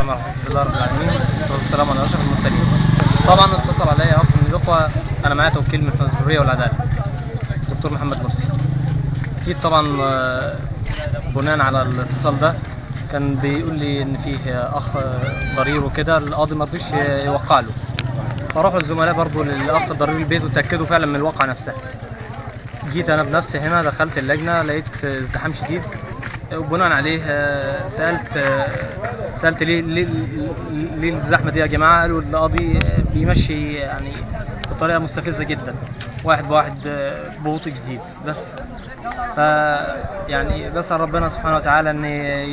الرحمن الرحيم، الحمد لله رب العالمين، والصلاة والسلام على اشرف المرسلين. طبعا اتصل عليا اخ من الاخوة، انا معايا توكيل من حزب الحرية والعدالة الدكتور محمد مرسي. اكيد طبعا بناء على الاتصال ده كان بيقول لي ان فيه اخ ضرير وكده، القاضي ما رضيش يوقع له. فراحوا الزملاء برضو للاخ الضرير البيت وتاكدوا فعلا من الواقعة نفسها. جيت انا بنفسي هنا، دخلت اللجنة لقيت ازدحام شديد، وبناء عليه سالت ليه ليه ليه الزحمة دي يا جماعة؟ قالوا القاضي بيمشي يعني بطريقة مستفزة جدا، واحد بواحد ببطء شديد. بس ف يعني بسأل ربنا سبحانه وتعالى ان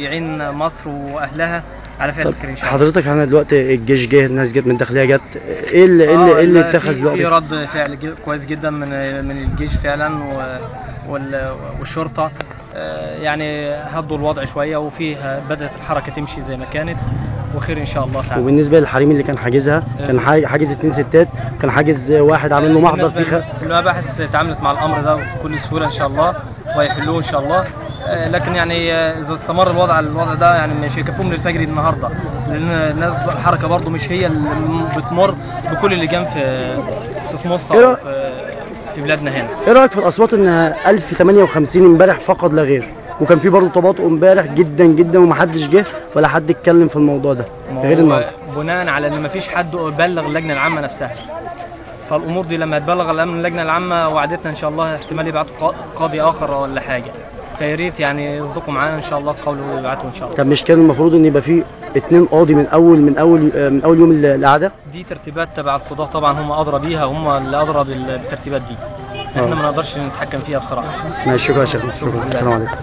يعين مصر واهلها على فعل الخير ان شاء الله. حضرتك احنا دلوقتي الجيش جه، الناس جت من الداخلية جت، ايه اللي اتخذ دلوقتي؟ في رد فعل كويس جدا من الجيش فعلا والشرطة، يعني هدوا الوضع شوية، وفيه بدات الحركة تمشي زي ما كانت، وخير ان شاء الله تعالى. وبالنسبة للحريم اللي كان حاجزها، كان حاجز 2 ستات، كان حاجز واحد عامل له محضر فيه. المباحث تعاملت مع الامر ده بكل سهولة ان شاء الله، وهيحلوه ان شاء الله. لكن يعني اذا استمر الوضع على الوضع ده يعني مش هيكفوهم للفجر النهارده، لان الناس الحركة برضو مش هي اللي بتمر بكل اللجان في سموسطه في بلادنا هنا. ايه رايك في الاصوات ان 1058 امبارح فقط لا غير، وكان في برضه تباطؤ امبارح جدا جدا، ومحدش جه ولا حد اتكلم في الموضوع ده غير النهارده؟ بناء على ان مفيش حد بلغ اللجنة العامة نفسها، فالامور دي لما تبلغ اللجنة العامة وعدتنا ان شاء الله احتمال يبعتوا قاضي اخر ولا حاجة، فيا ريت يعني يصدقوا معانا ان شاء الله القول ويبعتوا ان شاء الله. طب مش كان المفروض ان يبقى في 2 قاضي من اول يوم القعدة؟ دي ترتيبات تبع القضاة طبعا، هم ادرى بيها، هم اللي ادرى بالترتيبات دي، احنا ما نقدرش نتحكم فيها بصراحة. ماشي، شكرا يا شيخ، شكرا، السلام عليكم.